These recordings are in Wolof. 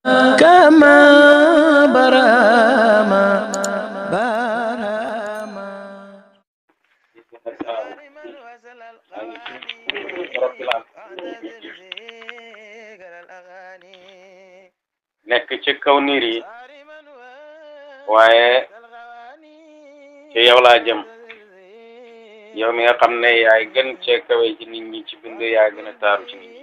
كما براما براما nekk ci kaw niir yi waaye ci yow laa jëm yow mi nga xam ne yaay gën cee kawe ci nit ñi ci bind yaa gën a taaru ci nit ñi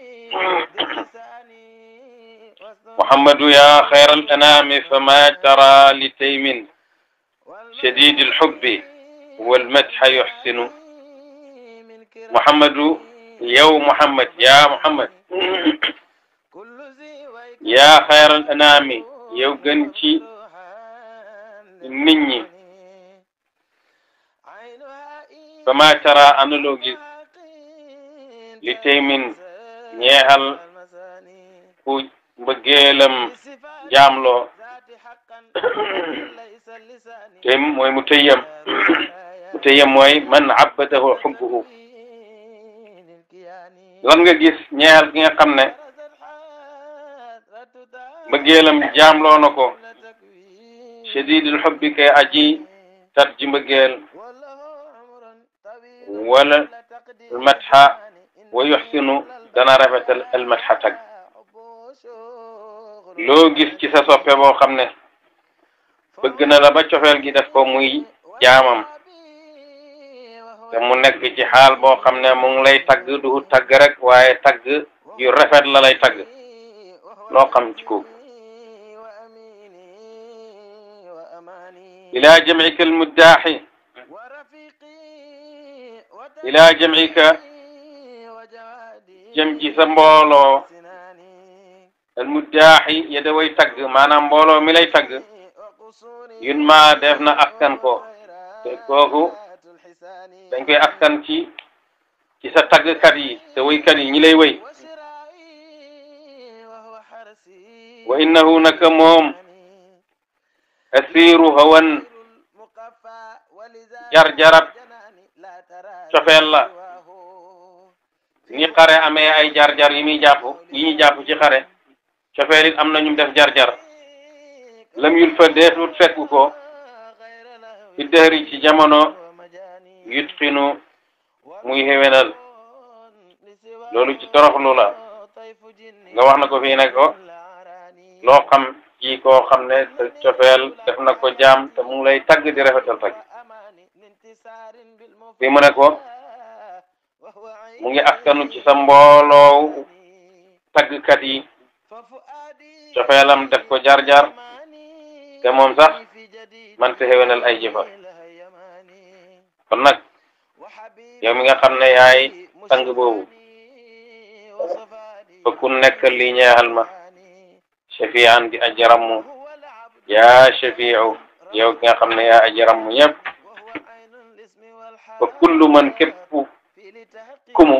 محمد يا خير الأنام فما ترى لتيم شديد الحب والمدح يحسن محمد يو محمد يا محمد يا خير الأنام يو جنتي نني فما ترى أنلوجي لتيم نيهل mbëggeelam jaamloo te mooy mutayyam mooy man abbadahu hubbuhu lan nga gis ñeexal gi nga xam ne mbëggeelam jaamloo na ko shadidul hubbi kay aji tat ji mbëggeel wala almatha wa yuhsinu dana rafetal almatha tag loo gis ci sa soppe boo xam ne bëgg na la ba cofeel gi def ko muy jaamam te mu nekk ci xaal boo xam ne mu ngi lay tagg du tagg rek waaye tagg yu rafet la lay tagg loo xam ci kooku ila jam'ika almuddaahi ila jam'ika jëm ci sa mbooloo almuddaahi yeda way tagg maanaam mbooloo mi lay tagg yun ma def na askan ko te kooku dañ koy askan ci sa taggkat yi te waykat yi ñi lay way wa innahu naka moom asiru hawan jar-jarab cofeel la ni xare amee ay jar-jar yi ñuy jàpp ci xare cofeel it am na ñu def jar-jar lam yul fa deetut fekk ko fi dëhri ci jamono yutqinu muy xewenal loolu ci toroxlu la nga wax na ko fii ne ko loo xam ci koo xam ne sa cofeel def na ko jaam te mu ngi lay tagg di rafetal tagg fii mu ne ko mu ngi askanu ci sa mbooloo taggkat yi cofeelam def ko jar-jar te moom sax man te xewenal ay jëfa kon nag yow mi nga xam ne yaay sang boobu fa ku nekk li ñeexal ma shafi'an di aji rammu yaa shafi'u yow ki nga xam ne yaa aji rammu ñëpp fa kullu man képp kumu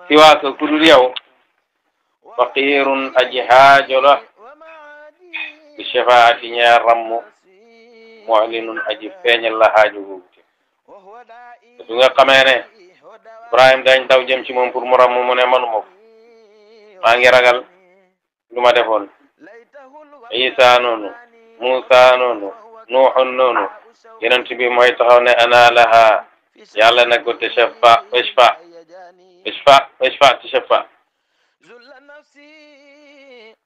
siwaaka ku dul yow faqirun aji haajo la bi shafaati ñaar rammu mu'linun aji feeñal la haajo googu te su nga xamee ne Ibrahim dañ daw jëm ci moom pour mu rammu mu ne manuma ko maa ngi ragal lu ma defoon Isa noonu Musa noonu Nuuxun noonu yonent bi mooy taxaw ne ana laha yàlla ne ko tashaffa tashaffa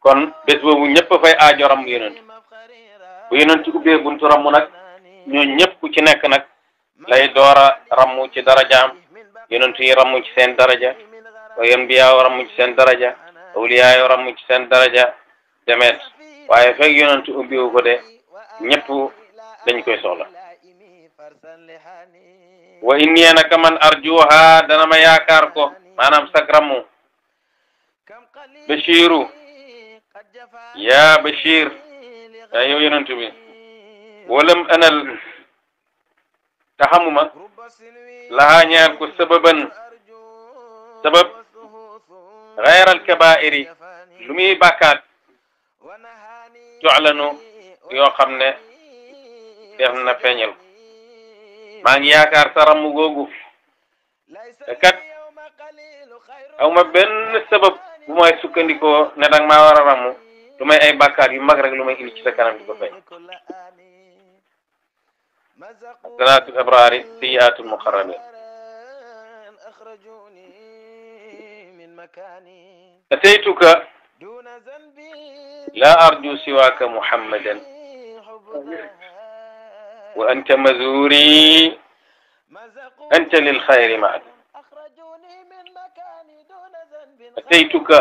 kon bés boobu ñëpp fay aajo ram yonent bu yonent ubbee buntu ramm nag ñoo ñëpp ku ci nekk nag lay doora rammu ci darajaam yonent yi rammu ci seen daraja wa anbiyaa rammu ci seen daraja awliyaa rammu ci seen daraja demet waaye fekk yonent ubbiwu ko de ñëpp dañ koy soxla wa inni naka man arjuha dana ma yaakaar ko maanaam sag rammu Bashiru yaa Bashir yaa yow yonent bi walam anal taxamuma lahaa ñaar ko sabab xayral kabaa'iri lu muy bàkkaat tu'lanu yoo xam ne def na feeñal maa ngi yaakaar sa ramm googu te kat aw ma benn sabab bu may sukkandikoo ne danga maa war a ramm lu may ay bàkkaar yu mag rek lu may indi ci sa kanam di ko fay hasanaatul abraari sayyi'aatul muqarrabiin ataytuka laa arju siwaaka muhammadan wa anta mazuri anta lil xayri maad ataytuka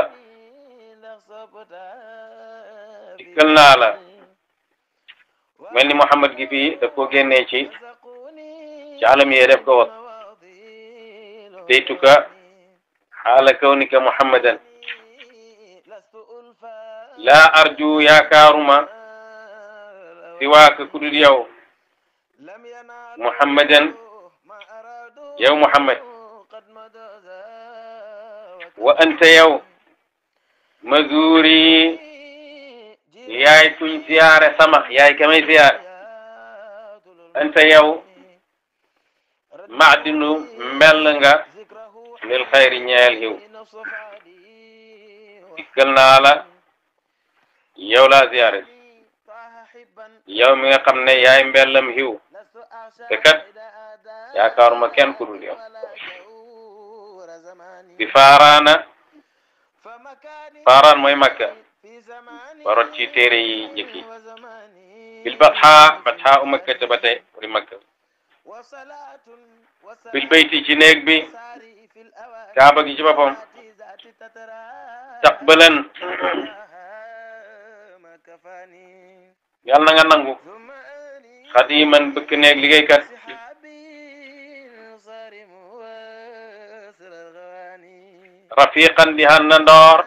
dikkal naa la mel ni Muhammad gi fii daf ko génnee ci alam yee def ko wax ataytuka xaala kawnika muhammadan laa arju yaakaaruma siwaaka ku dul yow muhammadan yow muhammad wa anta yow mazuri yaay kuñ siyaare sama yaay kamay siyaare anta yow maadinu mbell nga lil xayri ñeel xiw dikkal naa la yow laa siyaare yow mi nga xam ne yaay mbellam xiw te kat yaakaaruma kenn ku dul yow bi faaraana faaraan mooy makka warot ci téere yi njëkk yi bil batxaa u makka te ba tey wari makka bil bayti ci néeg bi kaaba gi ci boppam taqbalan yàlla na nga nangu xadiman bëkk néeg liggéeykat rafiqan di hanna ndoor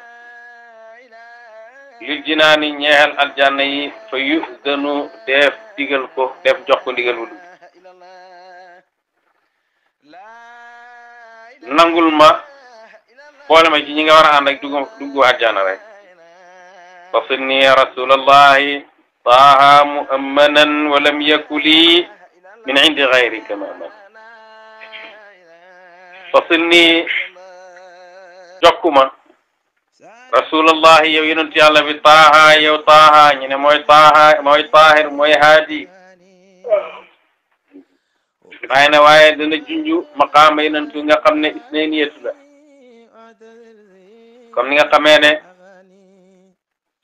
lil jinaani ñeexel aljanna yi fa yudanu def digal ko def jox ko ndigal wulu nangul ma boole ma ci ñi nga war a ànd ak dugg aljanna rek fasilni ya rasulallahi taaha muammanan wa lam yakuli min indi gayrika maman fasilni jokkuma rasulallahi yow yonent yàlla bi taaha yow taaha ñu ne mooy taahir mooy haadi waaye ne waaye dana junju maqaama yonentu nga xam ne isnayniyatu la comme ni nga xamee ne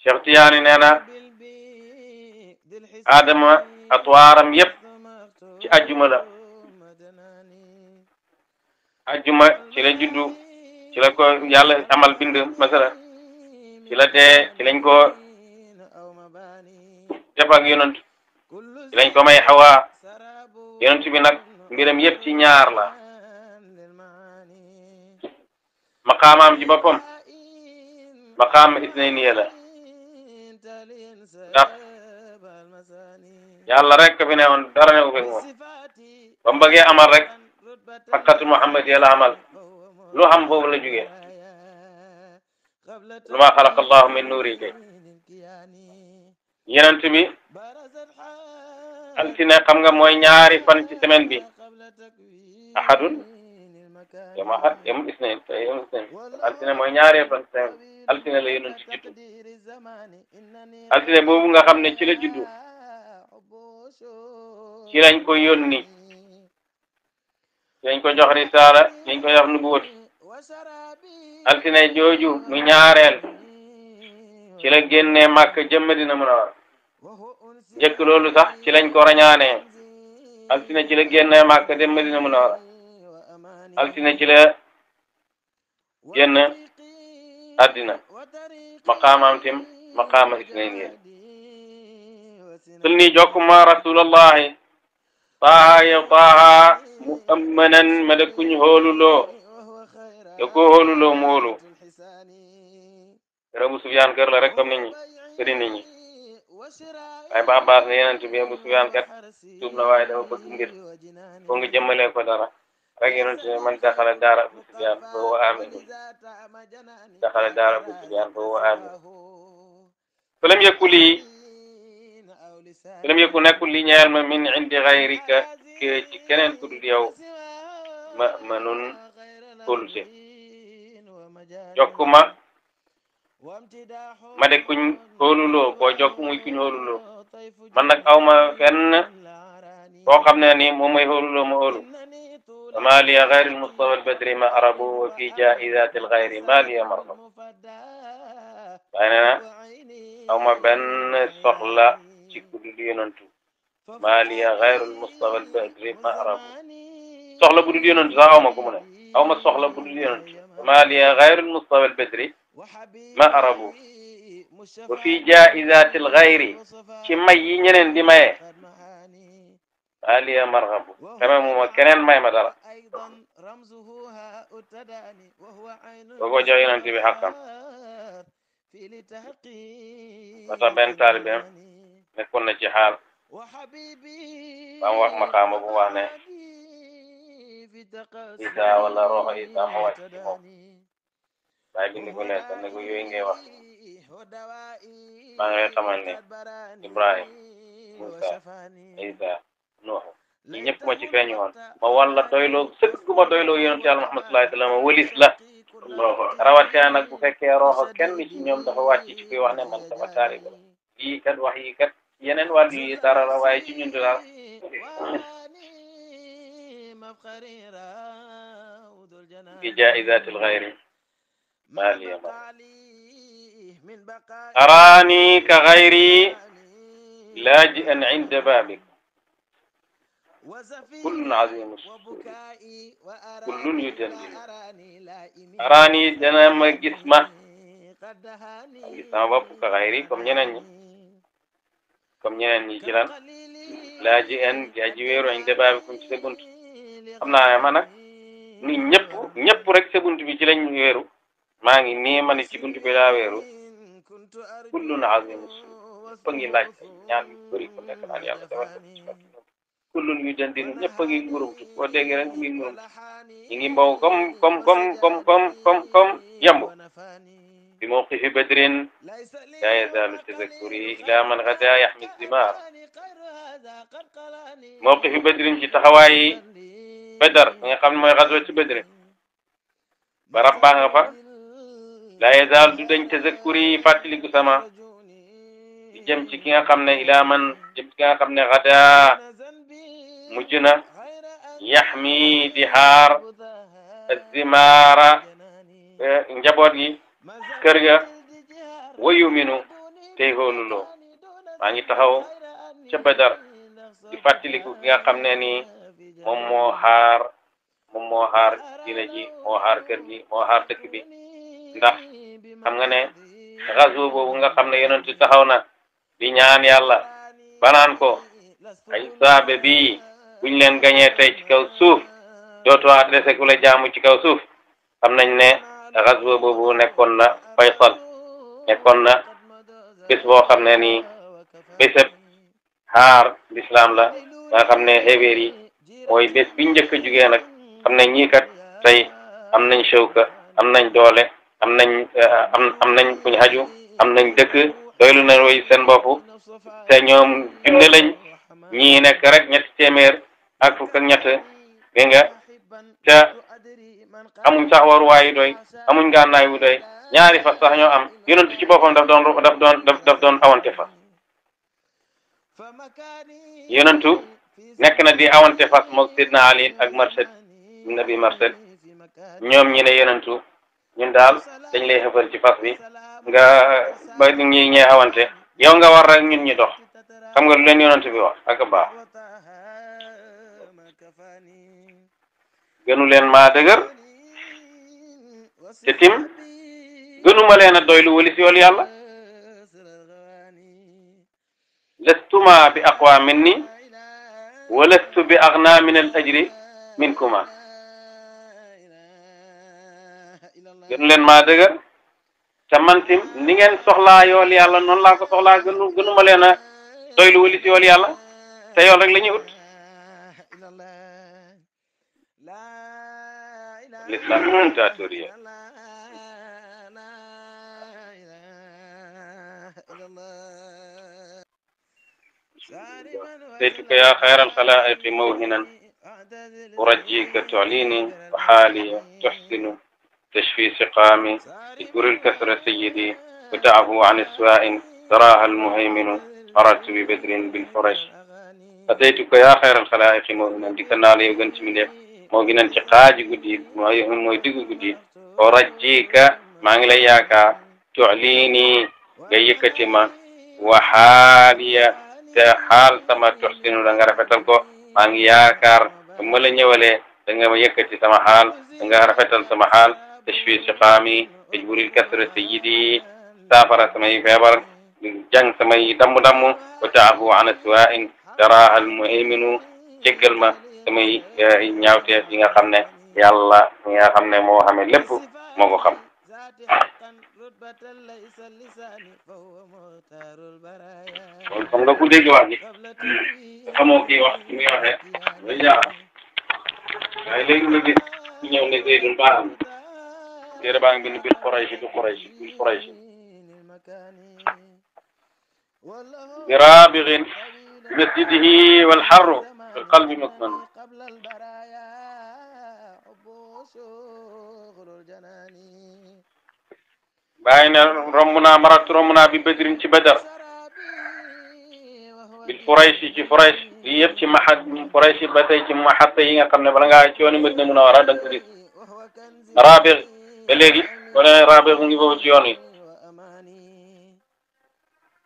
Cheikh Tiyaani nee na Adama atwaaram yépp ci ajjuma la ajjuma ci la juddu ci la ko yàlla amal bind masala ci la dee ci lañ ko def ak yonent ci lañ ko may Hawa yonent bi nag mbiram yépp ci ñaar la maqaamaam ci boppam maqaam isnayniya la ndax yàlla rek fi ne woon dara ne ufek moom ba mu bëggee amal rek haqqatu Muhammad yàlla amal lu xam foofu la jógee lu ma xalaqa allahu min nuuri kay yenent bi altine xam nga mooy ñaari fan ci semaine bi ahadun yom ahad yom isnain altine mooy ñaari fan ci semaine altine la yenent ci juddu altine boobu nga xam ne ci la juddu ci lañ ko yónni ci lañ ko jox risaala ci lañ ko jox nubuwat altine jooju mu ñaareel ci la génnee Makka jëm Madina Munawwara njëkk loolu sax ci lañ ko rañaanee altine ci la génnee Makka dem Madina Munawwara altine ci la génn àddina maqaamam tim maqaama isnayni sulni jokkuma rasulallahi taaha yow taaha muammanan ma da kuñ hóoluloo yo ko hóoluloo mu hóolu kër Abu Sufyaan kër la rek comme nit ñi këri nit ñi waaye ba Abbas ne yenent bi Abu Sufyaan kat tuub na waaye dafa bëgg mbir foo nga jëmmalee ko dara rek yenent ne man daxala daara Abu Sufyaan fa huwa aamin daxala daara Abu Sufyaan fa huwa aamin falam yakku nekkul li ñeel ma min indi gayrika ke ci keneen ku dul yow ma nun kóolute jokkuma ma de kuñ xooluloo koo jokk muy kuñ xooluloo man nag awma fenn koo xam ne ni moom may xooluloo ma xoolu وما لي غير المصطفى البدري ما أربو وفي جائزات الغير ما لي مرغب أنا أو ما بن صخلة تكون ينتو ما لي غير المصطفى البدري ما أربو صخلة بدو ينتو أو ما كمنا أو ما صخلة بدو ينتو ما لي غير المصطفى البدري ما أربو وفي جائزات الغير كما ينين دي ما aliya marhabu kama mo keneen may ma dara ko jox yonent bi xaqam wata benn taalibeem nekkoon na ci xaal ba mu wax maqaama bu wax ne Isa wala roxo Isa ma wàcc ci moom waaye bindi ko lees ne ko yooyu ngay wax maa ngi lay xamal ne Ibrahim Musa Isa Nuuhu ñi ñëpp ma ci feeñu woon ma walla doyloo sëkk gu ma doyloo yonent Yàlla Muhammad sallallahu alayhi wa sallam walis la rawatina nag bu fekkee roxo kenn ci ñoom dafa wàcc ci kuy wax ne man sama taalibe la yii kat wax yi kat yeneen wàllu yi dara la waaye ci ñun dara bi jaa'izatil ghayri maa liya araani ka ghayri laaji'an 'inda baabik كل عظيم السور كل يدندن أراني دنا ما جسمه باب كغيري كم ñeneen ñi ci lan laaji en jaaji weeru añ debaabi kum ci sa bunt xam naa ma nag ni ñëpp rek sa bunt bi ci lañ weeru maa ngi nii ma ne ci bunt bi laa weeru kullun azimu suur fa ngi laaj ñaan yu bëri ku nekk naan yàlla defal kullun yu dandinu ñëpp a ngi ngurumtu boo déggee rek ngi ngurumtu ñi ngi mbow comme yamb bi mawqifi badrin la yazalu tazakkuri ila man gada yaxmi zimar mawqifi badrin ci taxawaayi badar nga xam ne mooy xaswa ci badrin barab baa nga fa la yazal du dañ tazakkuri fàttaliku sama di jëm ci ki nga xam ne ila man jëm ci ki nga xam ne gada mujj na yaxmi di xaar zimaara njaboot gi kër ga wayu minu tey xooluloo maa ngi taxaw ca Badar di fàttaliku ki nga xam ne ni moom moo xaar dina ji moo xaar kër gi moo xaar dëkk bi ndax xam nga ne xasu boobu nga xam ne yonentu taxaw na di ñaan yàlla banaan ko ay saabe bi buñ leen gañee tey ci kaw suuf dootoo adressé ku la jaamu ci kaw suuf xam nañ ne xaswa boobu nekkoon na faysal nekkoon na bés boo xam ne nii bésab xaar l'islam la nga xam ne xeweer yi mooy bés biñ njëkk a jugee nag xam ne ñii kat tey am nañ shawka am nañ doole am nañ fuñ xaju am nañ dëkk doylu na woy seen bopp te ñoom junne lañ ñii nekk rek ñetti téeméer ak fukk ak ñett dégg nga te amuñ sax waruwaay yu doy amuñ gànnaay wu doy ñaari fas sax ñoo am yonentu ci boppam daf doon awante fas yonentu nekk na di awante fas moog Sidna Ali ak Marsad nabi Marsad ñoom ñi ne yonentu ñun daal dañ lay xëfal ci fas bi nga ba ñi ñee awante yow nga war rek ñun ñi dox xam nga lu leen yonentu bi wax ak baax gënu leen maa dëgër te tim gënuma leen a doylu wali si wal yàlla lastuma bi aqwa minni wa lastu bi aghna min al ajri minkuma gënu leen maa dëgër te man tim ni ngeen soxlaa yool yàlla noonu laa ko soxlaa gënuma leen a doylu wali si wal yàlla te yool rek la ñuy ut l'islam dictatorial أتيتك يا خير الخلائق موهنا أرجيك تعليني وحالي تحسن تشفي سقامي اذكر الكسر سيدي وتعفو عن السواء تراها المهيمن مررت ببدر بالفرش أتيتك يا خير الخلائق مؤمنا ديكنا لي وغنت من ديف موغنا انتقاج قديد موي ديغ قديد ورجيك مانغلياك تعليني غيكتما وحاليا حال sama تحسن da nga rafetal ko maa ngi yaakaar ma la ñëwalee da nga ma yëkkati sama xaal da nga rafetal sama xaal tashfi siqaami tajburil kasra sayyidi saafara samay feebar jàng samay damm-damm wa taafu an aswaa'in taraha al muhayminu jéggal ma samay ñaawteef yi nga xam ne yàlla mi nga xam ne moo xame lépp moo ko xam kon xam nga ku dégg wax ji xamoo kii wax ci muy waxee day jaaxal waaye léegi nga gis ku ñëw ne Zeydun baaxam téere baa ngi bind bil Quraysh du Quraysh bil Quraysh برابغ مسجده والحر في القلب مكمن باين رمنا مرات رمنا ببدر ci Badar bil Quraysh ci Quraysh yëpp ci mahad Quraysh ba tey ci mahad yi nga xam ne bala ngaa ci yoonu Madina Munawwara da nga ko gis Rabigh ba léegi wala Rabigh mu ngi foofu ci yoon wi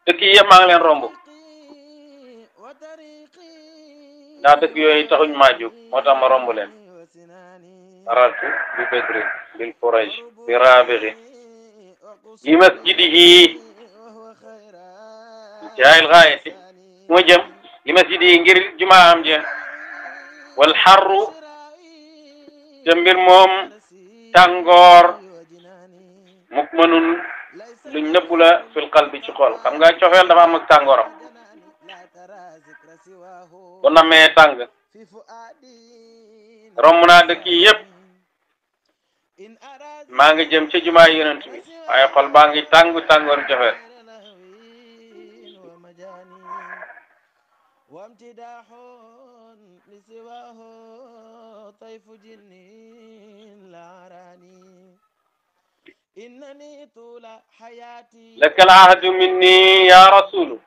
dëkk yi yëpp maa ngi leen romb ndax dëkk yooyu taxuñ maa jóg moo tax ma romb leen marartu bi Badr bil Quraysh bi Rabigh yi masjidihi jaayil gaayati moo jëm li masjidihi ngir jumaa am je wal xarru te mbir moom tàngoor muk mënun luñ nëbbu la fil qalbi ci xol xam nga cofeel dafa am ak tàngooram bu namee tàng romb naa dëkk yi yëpp maa ngi jëm ca jumaa yonent bi waaye xol baa ngi tàng tàngoor cofeel لك العهد مني يا رسول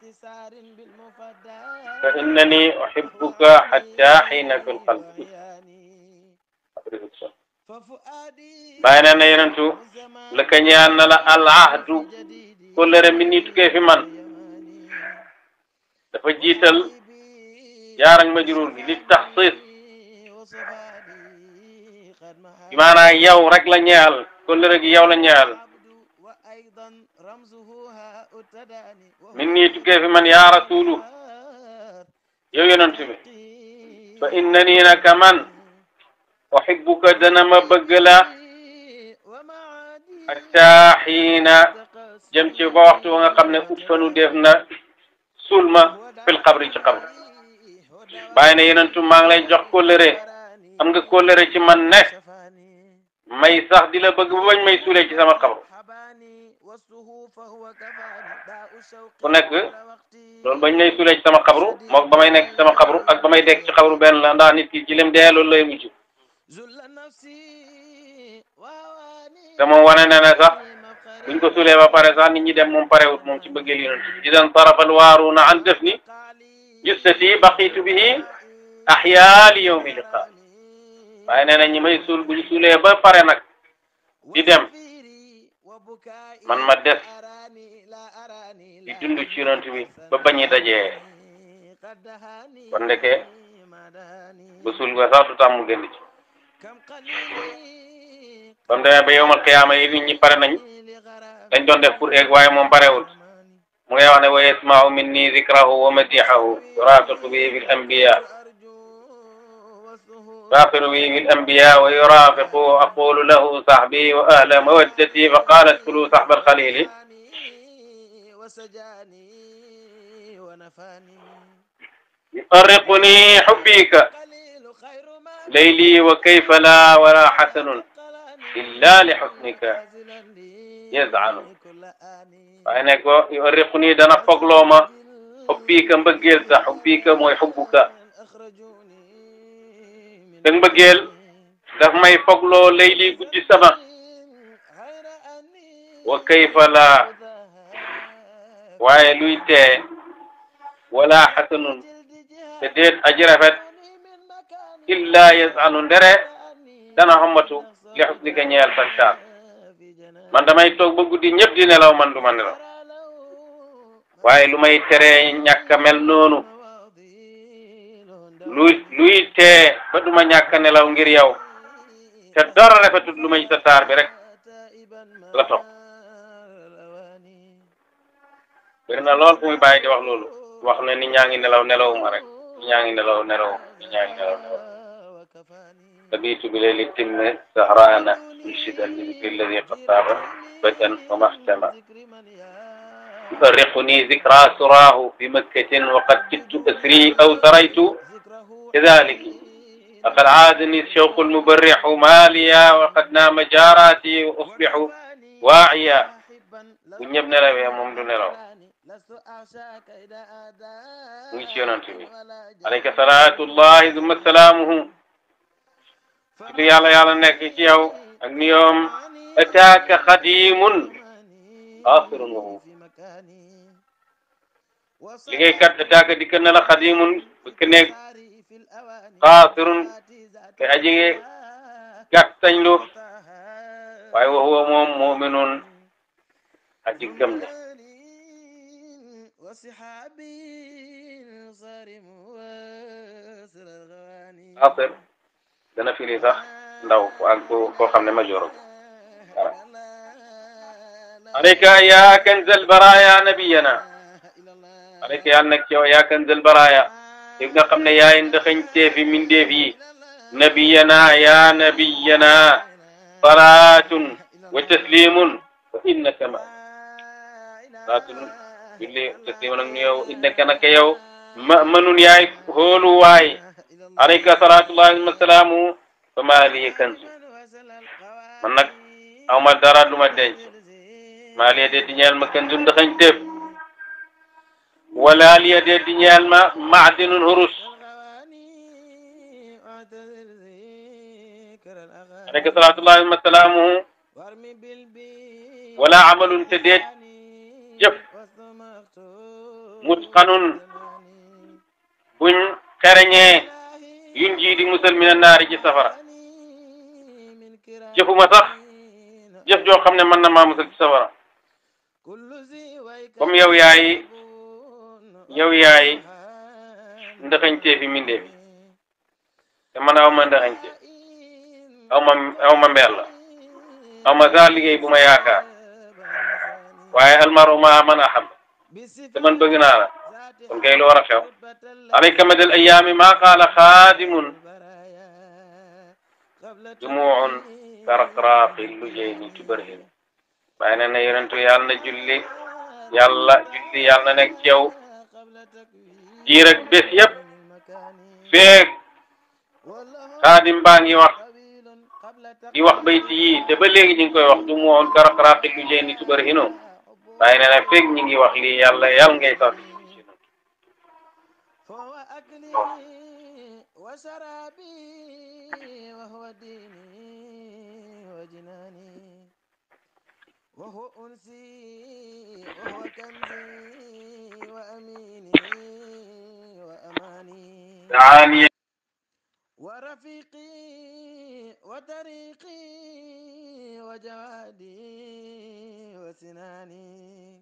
فإنني أحبك حتى حين في القلب بيننا ينتو لك نيان العهد كل مني تكيف من dafa jiital yaarang majruur gi li taxsiis bi maanaam yow rek la ñeel kóllëre gi yow la ñeel min nii tukkee fi man yaa rasulu yow yonent bi fa innanii naka man uhibbuka dana ma bëgg la hatta xiina jëm ci ba waxtu wa nga xam ne ut fanu def na sulma fil qabri ci qabri bàyyi ne yonentu maa ngi lay jox kóllëre am nga kóllëre ci man ne may sax di la bëgg ba bañ may suulee ci sama qabru ku nekk loolu bañ may suulee ci sama qabru mook ba may nekk ci sama qabru ak ba may dekk ci qabru benn la ndax nit ki ci lim dee loolu lay mujj te moom wane na ne sax buñ ko suulee ba pare sax nit ñi dem moom parewut moom ci bëggeel yonent idan tarafal waaruuna an dafni jussati baqitu bihi ahyaa li yawmi liqa waaye nee na ñi may suul buñ suulee ba pare nag di dem man ma des di dund ci yonent bi ba bañi dajee kon ndeke ba suul nga sax du tax mu gën ci ba mu demee ba yawmal qiyaama yi nit ñi pare nañ dañ doon def pour egg waaye moom parewul mu ngay wax ne wa yasma'u minni zikrahu wa madihahu yurafiqu bihi bil anbiya يفاخر به بالأنبياء ويرافق أقول له صحبي وأهل مودتي فقالت كلوا صحب الخليل يفرقني حبيك ليلي وكيف لا ولا حسن إلا لحسنك يزعل فإنك يفرقني دنا فقلوما حبيك مبجلت حبيك موي حبك dang bëggeel daf may fogloo layli guddi sama wa kayfa la waaye luy tee wala xasanun te déet aji rafet illa yasanu ndere dana xommatu li xusnika ñeel sa taar man damay toog ba guddi ñëpp di nelaw man du ma nelaw waaye lu may teree ñàkk a mel noonu luy tee ba duma ñàkk a nelaw ngir yow te dara rafetut lu may sa taar bi rek la topp bëri na lool fu muy bàyyi di wax loolu wax ne nit ñaa ngi nelaw nelawuma rek nit ñaa ngi nelaw nelaw nit ñaa ngi nelaw nelaw tabitu bi layli timme sahraana munshida lizikri alladi qad taaba badan wa maxtama يفرقني ذكرى سراه بمكة وقد كدت أسري أو سريت كذلك لقد عادني الشوق المبرح ماليا وقد نام جاراتي وأصبح واعيا ونبنى له يا ممدون له عليك صلاة الله ثم سلامه يالا نكي ياو اليوم أتاك خديم آخر وهو liggéeykat ataaka dikkal na la xadimun bëkk nekk xaasirun te aji gàttañlu waaye wa huwa moom muminun aji gëm la xaasir dana firi sax ndaw ak koo xam ne majooro dara alayka ya kanzal baraya nabiyana alayka yàlla nag ci yow yaa kanzal baraya yow nga xam ne yaay ndaxañteefi mindeef yi nabiyana ya nabiyana salaatun wa taslimun wa innaka ma salaatun julli taslimun ak nu yow innaka naka yow manun yaay hóolu waay alayka salaatullahi wa salaamu fa maa li kanzu man nag aw ma dara lu ma denc maa li de di ñeel ma kanzu ndaxañteef wala liya de di ñeel ma maadinun hurus alayka salaatullahi wa salaamuhu wala amalun te deet jëf mutqanun buñ xereñee yuñ ji di musal mina naari ci safara jëfuma sax jëf joo xam ne mën na maa musal ci safara comme yow yaay ndaxañtee fi mindee fi te man aw ma ndaxañtee aw ma mbeel la aw ma saa liggéey bu ma yaakaar waaye almaru ma man ahab te man bëgg naa la kon kay lu war a xew alayka madal ayaami ma qaala xaadimun dumuun karaqraaqi lujayni tubarhin waaye nee na yonentu yàlla na julli yàlla na nekk ci yow diir ak bés yëpp feek xaadim baa ngi wax di wax bayti yi te ba léegi ñu ngi koy wax du mu woon karaqraaqi lu jey ni tubar hino waaye nee na feek ñi ngi wax lii yàlla ngay sax وهو أنسي وهو كنزي وأميني وأماني ورفيقي وطريقي وجوادي وسناني